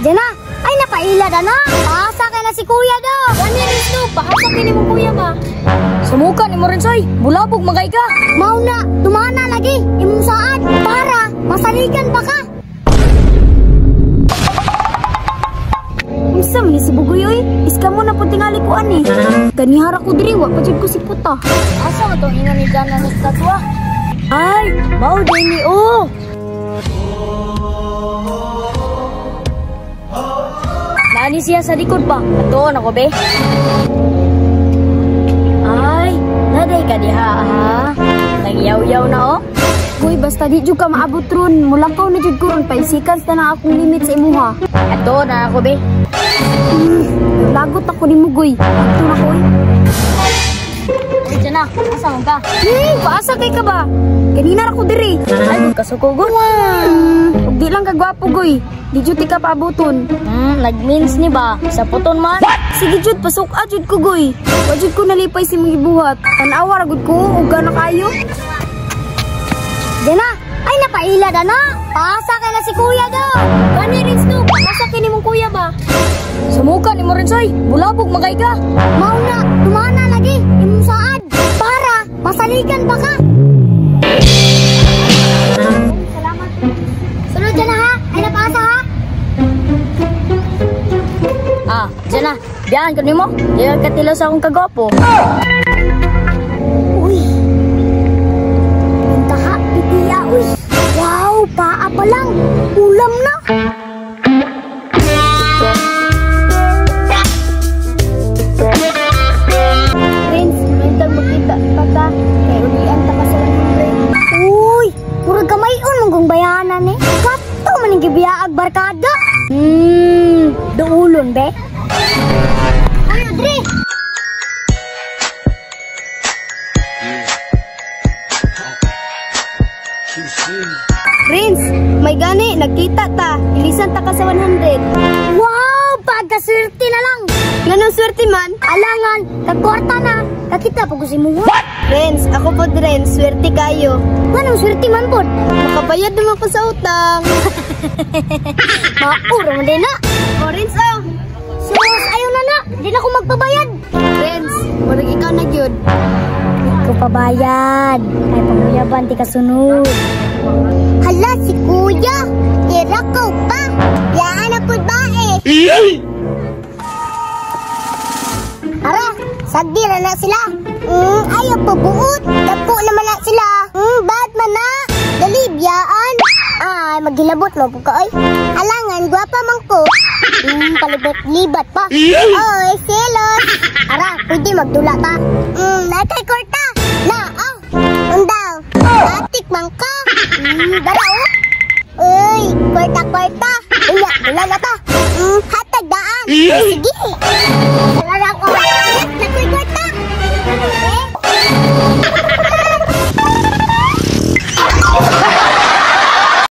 Diyan na! Ay, napaila na na! Paasa kay na si kuya do! Gani rin no, paasa kay nimo kuya ba? Sumuka ni mo rin soy, bulabog magay ka. Mao na, tumana lagi, imong saad, para masaligan pa ka. Unsa man ni si Bugoy oy? Iska mo na pud tingali ko ani. Ganihara ko diri wa pa jud ko si puta. Asa man tong ingon ni Jana ni statwa? Ay, mao day ni oh. Nani siya sa likod ba? Ato na ko be. Ay, naday ka diha ha. Nagyaw-yaw na oh. Goy, basta di jud ka maabot ron. Mulakaw na jud ko ron. 5 seconds na na akong limit sa imuha. Ato na ako be. Lagot ako ni Mugoy. Ato na ko eh. Diyan na, asa man ka? Paasa kay ka ba? Kanina ra ko diri. Ay, kasuko gud. Ug di lang ka gwapo goy. Di jud ka paaboton. Nagmeans ni ba? Sa puton man. Sige jud, pasuk a jud ko goy. Wa jud ko nalipay si mong gibuhat. Tan-awa ra gud ko ug gana kayo. Diyan na! Ay, napaila na na! Paasa kay na si kuya do! Gani rin no, paasa kay nimong kuya ba? Sumuka ni mo rin soy, bulabog magay ka. Mao na, tumana lagi, imong saad, para masaligan pa ka. Salamat. Sunod dyan na ha, ay napaasa ha. Ah, dyan na, diyan ko nimo, diyan ka tilo sa akong kagwapo. Uy, punta pitiya, uy. Wow, paa pa lang, ulam na. Prince, may magkita pa ta, kay ulian ta ka sa 100. Uy, murag kamayon mong kong bayanan eh. Kato man ang gibiyaag barkada. Duulon be. Uy, Audrey! Prince, may gani, nagkita ta. Ilisan ta ka sa 100. Wow, pagkaswerte na lang. Nganong swerte man? Alangan, kagkwarta na. Kakita pa ko si Muha. Prince, ako po rin, swerte kayo. Nganong swerte man po? Makabayad naman ko sa utang. Mauro man din na. O, Prince, oh. Sus, ayaw na na. Di na ako magpabayad. Prince, murag ikaw na gyud. Di ko pabayad. Ay, panguyaban, di ka sunod. Hala, si kuya. Irakaw pa. Yaan na po ba eh. Ara, sagdi na na sila. Ayaw po buot. Dagko naman na sila. Bad man na. Dali, biyaan. Ay, maghilabot mo po ka, oy. Alangan, gwapa man ko. Palibot-libat pa. Oy, selos. Ara, pwede magdula ta. Nakay korta. Na, ah. Undaw. Atik man ka. Dara, oh. Uy, korta-korta. Uya, dula na ta. Hatag daan. Sige.